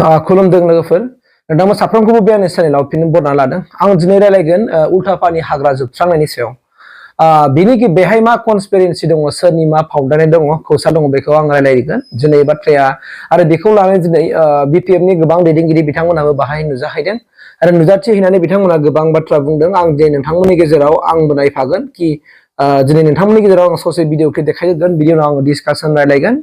खुलुमदों लोगोफोर नोंथांमोन साफ्रोमखौबो बे चेनेलाव फिन बरना लादों आं दिनै रायलायगोन उल्थापानि हाग्रा जोबस्रांनायनि सायाव बिनि बेहाय मा कनस्पिरेन्सि दङ सोरनि मा फावदारनाय दङ खौसा दङ बेखौ आं रायलायगोन दिनै बाथ्राया आरो बेखौ लानानै दिनै बिपिएफनि गोबां दैदेनगिरि बिथांमोनाबो बाहाय नुजाहैदों आरो नुजाथि हैनानै बिथांमोना गोबां बाथ्रा बुंदों आं दिनै नोंथांमोननि गेजेराव आंबो नायफागोन कि दिनै नोंथांमोननि गेजेराव आं ससे भिडिअ क्लिप देखायगोन बिनि उनाव आं डिसकासन रायलायगोन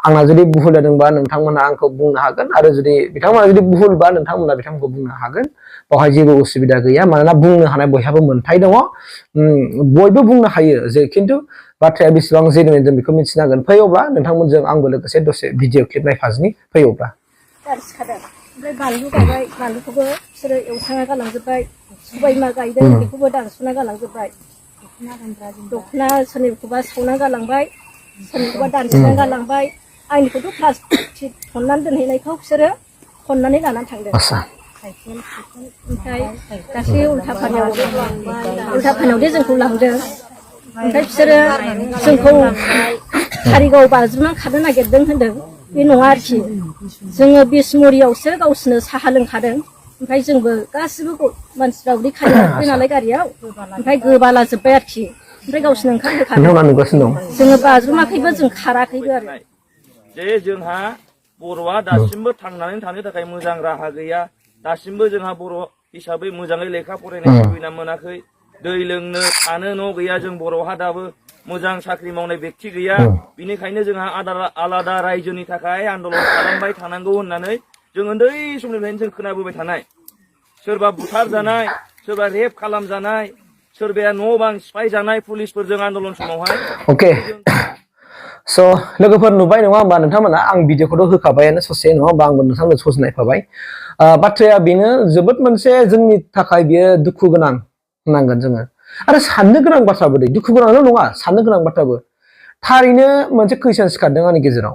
आंना जुदि भुल जादोंबा नोंथांमोना आंखौ बुंनो हागोन आरो जुदि बिथांमोना जुदि भुलबा नोंथांमोना बिथांमोनखौ बुंनो हागोन बावहाय जेबो उसुबिदा गैया मानोना बुंनो हानाय बयहाबो मोनथाय दङ बयबो बुंनो हायो जे खिन्थु बाथ्राया बेसेबां जेनुइन जों बेखौ मिथिनांगोन फै अब्ला नोंथांमोनजों आंबो लोगोसे दसे भिडिअ क्लिप नायफाजनि फै अब्ला ओमफ्राय बानलु गायबाय बानलुखौबो बिसोरो एवस्रांना गालांजोब्बाय सबाय बिमा गायदों बेखौबो दानस'ना गालांजोब्बाय दखना सोरनिखौबा सावना गालांबाय सोरनिखौबा दानस'ना गालांबाय आंनिखौथ' प्लास्टिक थननानै दोनहैनायखौ बिसोरो खननानै लानानै थांदों ओमफ्राय गासै उल्थापानियावदि जोंखौ लांदों ओमफ्राय बिसोरो जोंखौ कारिगाव बाज्रुमनानै खारनो नागिरदों होनदों बे नङा आरोखि जोङो बिसमुरियावसो गावसोरनो साहा लोंखादों ओमफ्राय जोंबो गासिबो मानसिफ्रा उदै खालि गाखोबाय नालाय गारियाव ओमफ्राय गोबाला जोब्बाय आरोखि ओमफ्राय गावसोरनो ओंखारहोखादों जोङो बाज्रुमाखैबो जों खाराखैबो आरो जे जोंहा बर'आ दासिमबो थांनानै थानो थाखाय मोजां राहा गैया दासिमबो जोंहा बर' हिसाबै मोजाङै लेखा फरायनाय सुबिदा मोनाखै दै लोंनो थानो न' गैया जों बर'हा दाबो मोजां साख्रि मावनाय बेक्ति गैया बिनिखायनो जोंहा आलादा रायजोनि थाखाय आन्दलन खालामबाय थानांगौ होननानै जों उन्दै समनिफ्रायनो जों खोनाबोबाय थानाय सोरबा बुथार जानाय सोरबा रेप खालामजानाय सोरबाया न' बां सिफाय जानाय पुलिसफोरजों आन्दलन समावहाय ओके स' लोगोफोर नुबाय नङा होमबा नोंथांमोना आं भिडिअखौथ' होखाबायानो ससे नङा होमबा आंबो नोंथांनो ससे नायफाबाय बाथ्राया बेनो जोबोद मोनसे जोंनि थाखाय बियो दुखु गोनां होननांगोन जोङो आरो साननो गोनां बाथ्राबो दै दुखु गोनांल' नङा साननो गोनां बाथ्राबो थारैनो मोनसे कुइसन सिखारदों आंनि गेजेराव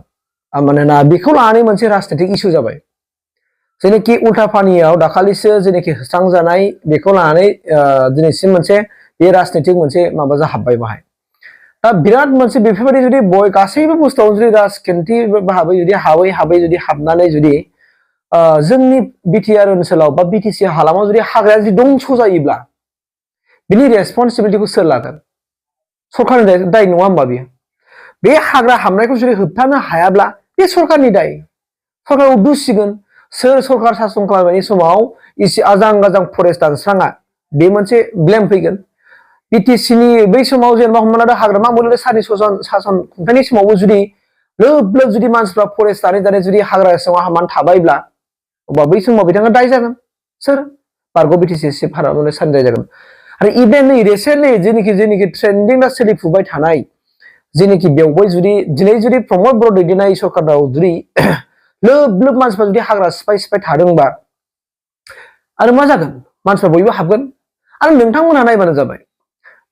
मानोना बेखौ लानानै मोनसे राजनितिक इस्यु जाबाय जेनेखि उल्थापानियाव दाखालिसो जेनेखि होस्रांजानाय बेखौ लानानै दिनैसिम मोनसे बे राजनितिक मोनसे माबा जाहाबबाय बाहाय बिराद मोनसे बेफोरबायदि जुदि बय गासैबो बुस्थुआव जुदि राजखान्थि भाबै जुदि हाबै जुदि हाबनानै जुदि जोंनि बिटिआर ओनसोलाव बा बिटिसि हालामाव जुदि हाग्राया जुदि दंस' जायोब्ला बिनि रेसपन्सिबिलिटिखौ सोर लागोन सरकारनि दाय नङा होमबा बियो बे हाग्रा हाबनायखौ जुदि होबथानो हायाब्ला बे सरकारनि दाय सरकारखौ दुसिगोन सोर सरकार सासन खालामनायनि समाव एसे आजां गाजां फरेस्ट दानस्राङा बे मोनसे ब्लेम फैगोन बिटिसिनि बै समाव जेनेबा हमना ला हाग्रामा मुलुगनि सासन खुंथायनि समावबो जुदि लोब लोब जुदि मानसिफ्रा फरेस्ट दानै जुदि हाग्रा सिङाव हाबनानै थाबायब्ला अब्ला बै समाव बिथाङा दाय जागोन सोर बारग' बिटिसि चिफ हाग्रामा सान दाय जागोन आरो इभेन नै रिसेन्टलि जेनिखि ट्रेन्डिं दा सोलिफुबाय थानाय जेनिखि बेवहाय जुदि दिनै जुदि प्रमद बर' दैदेननाय सरकाराव जुदि लोब लोब मानसिफ्रा जुदि हाग्रा सिफाय थादोंबा आरो मा जागोन मानसिफ्रा बयबो हाबगोन आरो नोंथांमोनहा नायबानो जाबाय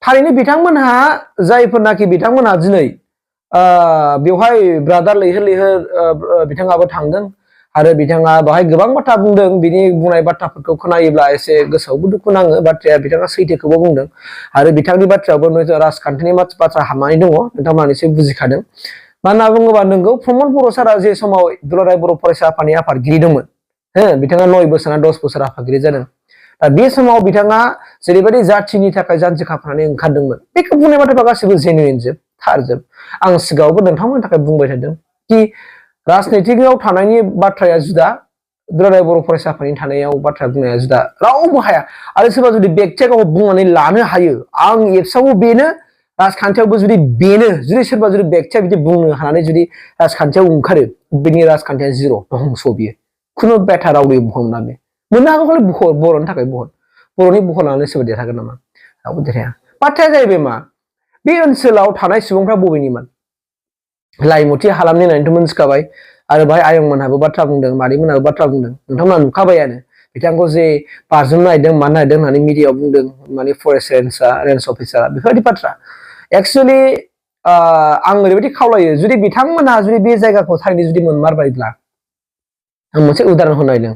थारैनो बिथांमोनहा जायफोरनाखि बिथांमोनहा दिनै बेवहाय ब्रादार लैहोर बिथाङाबो थांदों आरो बिथाङा बेवहाय गोबां बाथ्रा बुंदों बिनि बुंनाय बाथ्राफोरखौ खोनायोब्ला एसे गोसोआवबो दुखु नाङो बाथ्राया बिथाङा सैथोखौबो बुंदों आरो बिथांनि बाथ्रायावबो राजखान्थिनि बाथ्रा हाबनानै दङ नोंथांमोना एसे बुजिखादों मा होनना बुङोबा नोंगौ प्रमद बर' सारा जे समाव दुलाराय बर' फरायसा आफादनि आफादगिरि दंमोन बिथाङा 9 बोसोर 10 बोसोर आफादगिरि जादों दा बे समाव बिथाङा जेरैबायदि जाथिनि थाखाय जानजि खाफ्रानानै ओंखारदोंमोन बेखौ बुंनाय बाथ्राफ्रा गासिबो जेनुइन जोब थारजोब आं सिगाङावबो नोंथांमोननि थाखाय बुंबाय थादों कि राजनितिकआव थानायनि बाथ्राया जुदा दुलाराय बर' फरायसा आफादनि थानायाव बाथ्रा बुंनाया जुदा रावबो हाया आरो सोरबा जुदि बेक्तिया गावखौ बुंनानै लानो हायो आं एप्सआवबो बेनो राजखान्थियावबो जुदि बेनो जुदि सोरबा जुदि बेक्तिया बिदि बुंनो हानानै जुदि राजखान्थियाव ओंखारो बिनि राजखान्थिया जिर' धंस' बियो खुनु बेथा रावबो बुहुमना बे मोननो हागौ खालि बर'नि थाखाय बुहुत बर'नि बुहुत लानानै सोरबा देरहागोन नामा रावबो देरहाया बाथ्राया जाहैबाय मा बे ओनसोलाव थानाय सुबुंफ्रा बबेनिमोन लाइमुथि हालामनि होननानैथ' मोनथिखाबाय आरो बाहाय आयंमोनहाबो बाथ्रा बुंदों मादैमोनहाबो बाथ्रा बुंदों नोंथांमोना नुखाबायानो बिथांखौ जे बारजुमनो नागिरदों मानो नागिरदों होननानै मिडियायाव बुंदों माने फरेस्ट रेन्ज अफिसारा बेफोरबायदि बाथ्रा एक्सुवेलि आं ओरैबायदि खावलायो जुदि बिथांमोनहा जुदि बे जायगाखौ थारैनो जुदि मोनमारबायब्ला आं मोनसे उदाहरन होनायदों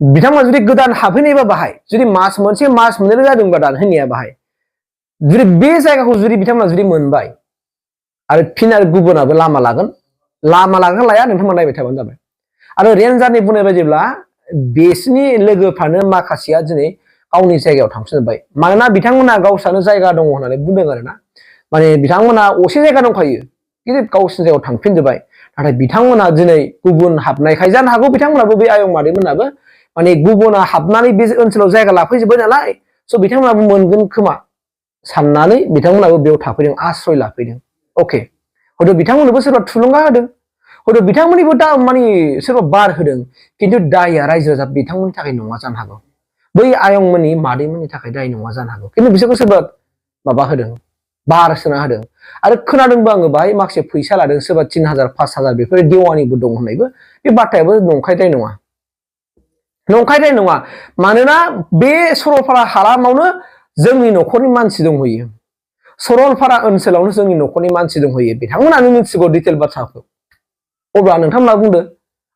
बिथांमोना जुदि गोदान हाबहैनायबा बाहाय जुदि मास मोननैल' जादोंबा दानहैनाया बाहाय जुदि बे जायगाखौ जुदि बिथांमोना जुदि मोनबाय आरो फिन आरो गुबुनाबो लामा लागोन लाया नोंथांमोना नायबाय थाबानो जाबाय आरो रेन्जारनि बुंनाय बायदिब्ला बिसोरनि लोगोफ्रानो माखासेया दिनै गावनि जायगायाव थांफिनजोब्बाय मानोना बिथांमोना गावस्रानो जायगा दङ होननानै बुंदों आरोना माने बिथांमोना असे जायगा दंखायो खिन्थु गावसिनि जायगायाव थांफिनजोब्बाय नाथाय बिथांमोना दिनै गुबुन हाबनायखाय जानो हागौ बिथांमोनाबो बे आयं मादैमोनाबो माने गुबुना हाबनानै बे ओनसोलाव जायगा लाफैजोब्बाय नालाय स' बिथांमोनाबो मोनगोन खोमा साननानै बिथांमोनाबो बेयाव थाफैदों आश्रय लाफैदों अके हयथ' बिथांमोननोबो सोरबा थुलुंगा होदों हयथ' बिथांमोननिबो दा माने सोरबा बार होदों खिन्थु दायया रायजो राजा बिथांमोननि थाखाय नङा जानो हागौ बै आयंमोननि मादैमोननि थाखाय दाय नङा जानो हागौ खिन्थु बिसोरखौ सोरबा माबा होदों बार सोना होदों आरो खोनादोंबो आङो बाहाय माखासे फैसा लादों सोरबा 3000 5000 बेफोर देवानिबो दं होननायबो बे बाथ्रायाबो नंखायद्राय नङा नंखायद्राय नङा मानोना बे सरलपारा हालामावनो जोंनि न'खरनि मानसि दंहैयो सरलपारा ओनसोलावनो जोंनि न'खरनि मानसि दंहैयो बिथांमोनानो मिथिगौ डिटेल बाथ्राखौ अब्ला नोंथांमोना बुंदो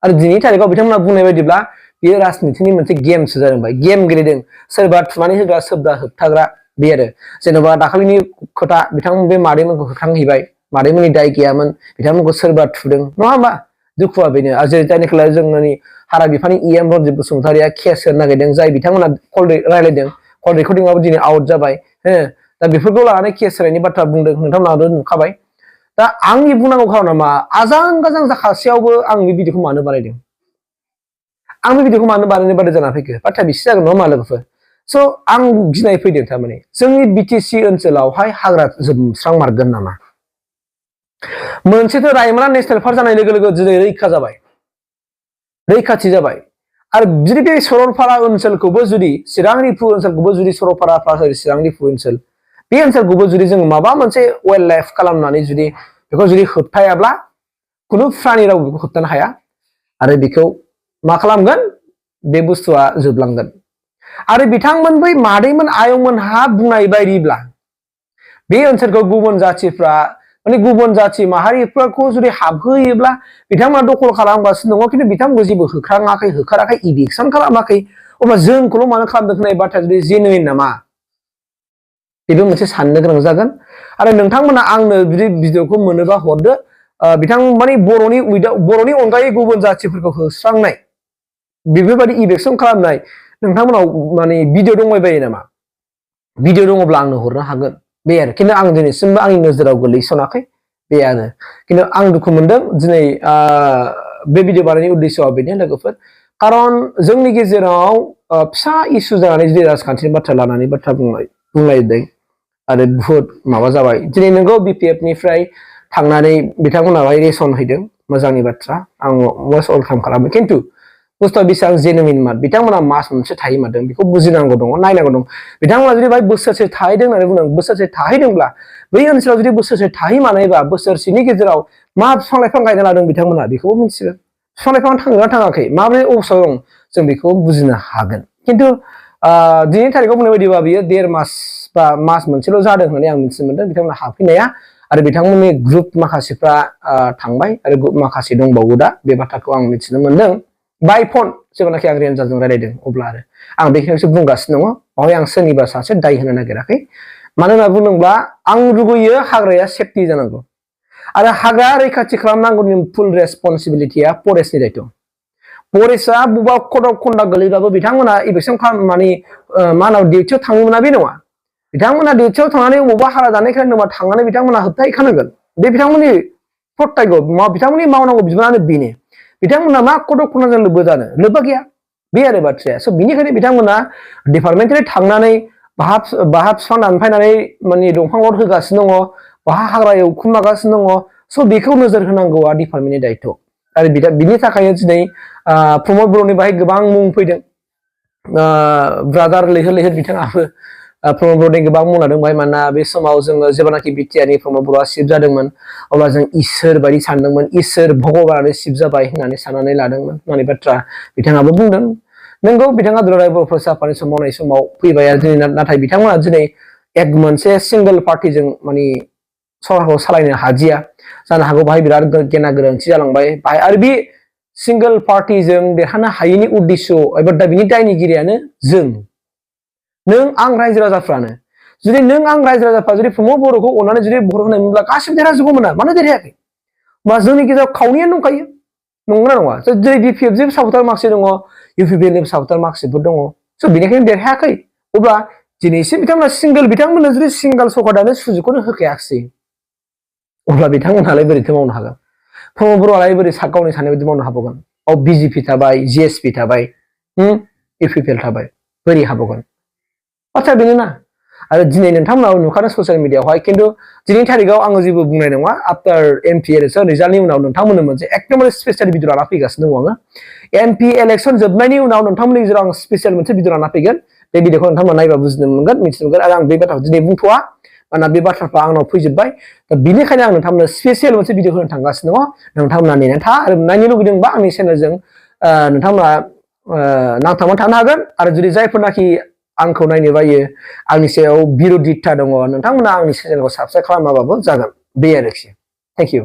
आरो दिनैनि थारिखआव बिथांमोना बुंनाय बायदिब्ला बेयो राजनितिनि मोनसे गेमसो जादों गेम गेलेदों सोरबा थुनानै होग्रा सोरबा होबथाग्रा बे आरो जेनेबा दाखालिनि खोथा बिथांमोन बे मादैमोनखौ होखांहैबाय मादैमोननि दाय गैयामोन बिथांमोनखौ सोरबा थुदों नङा होमबा दुखुआ बेनो जेरै जायनिखौ जोंनि हारा बिफानि EM रनजित बसुमतारिया केस होनो नागिरदों जाय बिथांमोना कल रायलायदों कल रेकर्डिंआबो दिनै आउट जाबाय दा बेफोरखौ लानानै केस होनायनि बाथ्रा बुंदों नोंथांमोनाबो नुखाबाय दा आंनि बुंनांगौ खारना मा आजां गाजां जाखासेयावबो आं बे भिडिअखौ मानो बानायदों आं बे भिडिअखौ मानो बानायनो बादै जाना फैखो बाथ्राया बिसि जागोन नङा मा लोगोफोर स' आं गिनाय फैदों थारमाने जोंनि BTC ओनसोलावहाय हाग्रा जोबस्रांमारगोन नामा मोनसेथ' रायमना नेसनेल पार्क जानाय लोगो लोगो दिनै रैखाथि जाबाय आरो जुदि बे सरलपारा ओनसोलखौबो जुदि चिरां रिफु ओनसोलखौबो जुदि सरलपारा चिरां रिफु ओनसोल बे ओनसोलखौबो जुदि जों माबा मोनसे वाइल्ड लाइफ खालामनानै जुदि बेखौ जुदि होबथायाब्ला खुनु प्राणी राव बेखौ होबथानो हाया आरो बेखौ मा खालामगोन बे बुस्थुआ जोबलांगोन आरो बिथांमोन बै मादैमोन आयंमोनहा बुंनाय बायदिब्ला बे ओनसोलखौ गुबुन जाथिफ्रा माने गुबुन जाथि माहारिफोरखौ जुदि हाबहोयोब्ला बिथांमोना दखल खालामगासिनो दङ खिन्थु बिथांमोनखौ जेबो होखाराखै इभिक्सन खालामाखै अब्ला जोंखौल' मानो खालामदों होननाय बाथ्राया जुदि जेनुइन नामा बेबो मोनसे साननो गोनां जागोन आरो नोंथांमोना आंनो जुदि भिडिअखौ मोनोबा हरदो बिथां माने बर'नि अनगायै गुबुन जाथिफोरखौ होस्रांनाय बेफोरबायदि इभिक्सन खालामनाय नोंथांमोनाव माने भिडिअ दंबायबायो नामा भिडिअ दङब्ला आंनो हरनो हागोन बे आरो खिन्थु आं दिनैसिमबो आंनि नोजोराव गोलैसनाखै बे आरो खिन्थु आं दुखु मोनदों दिनै बे भिडिअ बानायनायनि उद्देश्यआ बेनो लोगोफोर खारन जोंनि गेजेराव फिसा इसु जानानै जुदि राजखान्थिनि बाथ्रा लानानै बाथ्रा बुंलायदों आरो बुहुत माबा जाबाय दिनै नोंगौ BPF निफ्राय थांनानै बिथांमोनाहाय रेसन हैदों मोजांनि बाथ्रा आं मस्ट वेलकाम खालामो खिन्थु बुस्थुआ बेसेबां जेनुइन मार बिथांमोना मास मोनसे थाहैमारदों बेखौ बुजिनांगौ दङ नायनांगौ दं बिथांमोना जुदि बाहाय बोसोरसे थाहैदों होननानै बुंदों बोसोरसे थाहैदोंब्ला बै ओनसोलाव जुदि बोसोरसे थाहैमानायबा बोसोरसेनि गेजेराव मा बिफां लाइफां गायना लादों बिथांमोना बेखौबो मिथिगोन बिफां लाइफां थांदोंना थाङाखै माबोरै अबस्थायाव दं जों बेखौ बुजिनो हागोन खिन्थु दिनैनि थारिखआव बुंनाय बायदिबा बियो 1.5 मास बा मास मोनसेल' जादों होननानै आं मिथिनो मोनदों बिथांमोना हाबफैनाया आरो बिथांमोननि ग्रुप माखासेफ्रा थांबाय आरो माखासे दंबावो दा बे बाथ्राखौ आं मिथिनो मोनदों बाय फन जेब्लानाखि आं रेन्जारजों रायलायदों अब्ला आरो आं बेखिनियावसो बुंगासिनो दङ बावहाय आं सोरनिबा सासे दाय होनो नागिराखै मानो होनना बुंदोंब्ला आं लुबैयो हाग्राया सेफटि जानांगौ आरो हाग्रा रैखाथि खालामनांगौनि फुल रेसपन्सिबिलिटिया फरेस्टनि दायथ' फरेस्टआ बबेबा खदब खन्दा गोलैबाबो बिथांमोना इभेक्सन खालामनानै मा होनो डिउटियाव थांनो मोना बे नङा बिथांमोना डिउटियाव थांनानै बबेबा हारा दानायखाय होनोबा थांनानै बिथांमोना होबथाहैखानांगोन बे बिथांमोननि कर्तब्य बिथांमोननि मावनांगौ बिबानानो बेनो बिथांमोना मा खदब खन्दाजों लोब्बा गैया बे आरो बाथ्राया स' बिनिखायनो बिथांमोना डिपार्टमेन्टनिफ्राय थांनानै बाहा बिफां दानफायनानै माने दंफां लद होगासिनो दङ बाहा हाग्रा एवखुमागासिनो दङ स' बेखौ नोजोर होनांगौआ डिपार्टमेन्टनि दायथ' आरो बिनि थाखायनो दिनै प्रमद बर'नि बाहाय गोबां मुं फैदों ब्रादार लैहोर लैहोर बिथाङाबो प्रमद बर'नि गोबां मुं लादों बाहाय मानोना बे समाव जोङो जेब्लानाखि बिटिआरनि प्रमद बर'आ सिफ जादोंमोन अब्ला जों इसोर बायदि सानदोंमोन इसोर भगबानानो सिफ जाबाय होननानै साननानै लादोंमोन होननानै बाथ्रा बिथाङाबो बुंदों नोंगौ बिथाङा दुलाराय बर' फरायसा आफादनि समाव मावनाय समाव फैबाय आरो दिनै नाथाय बिथांमोना दिनै एक मोनसे सिंगल पार्टिजों माने सरकारखौ सालायनो हादिया जानो हागौ बाहाय बिराद गेना गोरोन्थि जालांबाय बाहाय आरो बे सिंगल पार्टिजों देरहानो हायैनि उद्देश्य एबा दा बिनि दायनिगिरियानो जों नों आं रायजो राजाफ्रानो जुदि नों आं रायजो राजाफ्रा जुदि प्रमद बर'खौ अननानै जुदि भट होनायमोनब्ला गासिबो देरहाजोबगौमोन मानो देरहायाखै होमबा जोंनि गेजेराव खावनैयानो दंखायो नंगौना नङा स' जेरै BPF जेबो सापर्टार माखासे दङ UPPL नि सापर्टार माखासेफोर दङ स' बेनिखायनो देरहायाखै अब्ला दिनैसिम बिथांमोना सिंगल बिथांमोननो जुदि सिंगल सरकारानो सुजुगखौनो होखायाखिसै अब्ला बिथांमोनहालाय बोरैथो मावनो हागोन प्रमद बर'आलाय बोरै गावनि साननाय बायदि मावनो हाबावगोन BJP थाबाय GSP थाबाय UPPL थाबाय बोरै हाबावगोन बाथ्राया बेनोना आरो दिनै नोंथांमोनाव नुखादों ससियेल मिडियाआवहाय खिन्थु दिनैनि थारिखआव आङो जेबो बुंनाय नङा आफ्टार MP इलेक्सन रिजाल्टनि उनाव नोंथांमोननो मोनसे एकदमबारे स्पेसियेल भिडिअ लाना फैगासिनो दङ आङो MP इलेक्सन जोबनायनि उनाव नोंथांमोननि गेजेराव आं स्पेसियेल मोनसे भिडिअ लाना फैगोन बे भिडिअखौ नोंथांमोना नायबा बुजिनो मोनगोन मिथिनो मोनगोन आरो आं बे बाथ्राखौ दिनै बुंथ'वा मानोना बे बाथ्राफ्रा आंनाव फैजोब्बाय दा बिनिखायनो आं नोंथांमोननो स्पेसियेल मोनसे भिडिअ होनो थांगासिनो दङ नोंथांमोना नेनानै था आरो नायनो लुगैदोंबा आंनि चेनेलजों नोंथांमोना नांथाबनानै थानो हागोन आरो जुदि जायफोरनाखि आंखौ नायनो बायो आंनि सायाव बिर'धिता दङ नोंथांमोना आंनि चेनेलखौ साबस्क्राइब खालामाबाबो जागोन बे आरोखि थेंक इउ